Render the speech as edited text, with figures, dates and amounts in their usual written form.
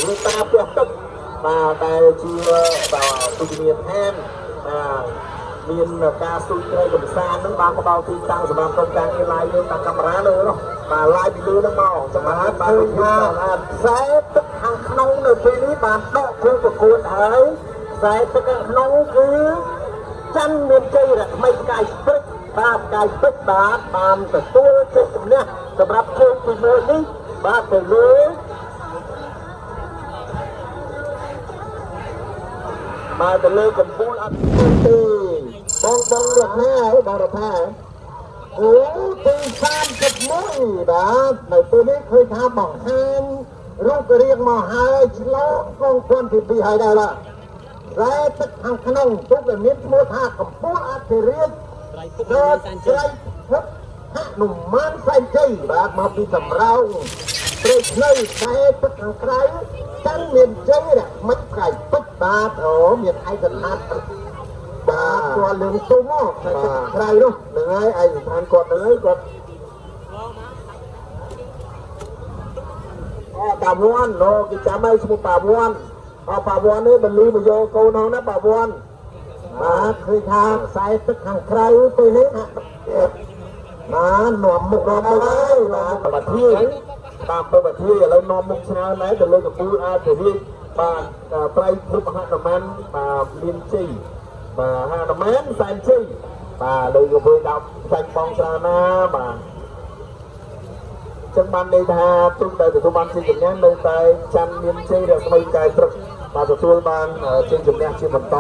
លោកតាផ្ទះទឹកបាទដែលជាបាទពុជនីយដ្ឋានបាទមានការស្ទូចត្រីកំសាន្តនឹងបានផ្ដល់ទីតាំងសម្រាប់ក្រុមការងារ live យើងតាមកាមេរ៉ាលើនោះបាទ live ពីលើនឹងមកសម្រាប់បាទ ឃើញថាខ្សែទឹកខាងក្នុងនៅពេលនេះបានដកគូប្រកួតហើយខ្សែទឹកខាងក្នុងគឺច័ន្ទមានជ័យរស្មីផ្កាយស្ព្រិចបាទផ្កាយពេជ្របាទបានទទួលជ័យជំនះសម្រាប់ជើងទី1នេះបាទទៅលើបាទទៅលើកំពូលអត់ទេបងបងរត់ណាហ៎បងរត់ណាអូទី31បាទនៅពេលនេះឃើញថាបង្ហាញរូបរាងមកហើយឆ្លងកងពាន់ទី2ហើយដែរបាទខ្សែទឹកខាងក្នុងទុកដែលមានឈ្មោះថាកំពូលអធិរាជ ត្រៃភព ដល់ សែនជ័ ជ្រៃ យ ភពហនុមានសែនជ័យបាទមកពីសំរោងព្រៃឆ្នៃខ្សែទឹកខាងក្រៅតាំងមានជ័យរស្មីផ្កាយពេជ្របាទអូមានឯកស្ថានបាទគាត់លឿងទុំហ៎ខ្សែទឹកខាងក្រៅនោះ ហ្នឹងហើយឯកស្ថានគាត់ហ្នឹងហើយគាត់អូតាវ័នណូគេចាំហើយឈ្មោះប៉ាវ័នអប៉ាវ័ននេះបលីមកយកកូនហ្នឹងណាប៉ាវ័ន បាទឃើញថាខ្សែទឹកខាងក្រៅពេលនេះហាក់បាទនាំមុខនាំមុខហើយបាទ បាធាយតាមពើបាធាយឥឡូវនាំមុខច្រើនដែរទៅលើកពូលអាធិរាជបាទប្រៃភពហនុមានបាទមានជ័យបាទហនុមានសែនជ័យបាទលើកពូលដល់ចាញ់បងច្រើនណាបាទចឹងបានន័យថាទុំដែលទទួលបានជ័យជំនះនៅតែច័ន្ទមានជ័យរស្មីកាយព្រឹកបាទទទួលបានជ័យជំនះជាបន្ត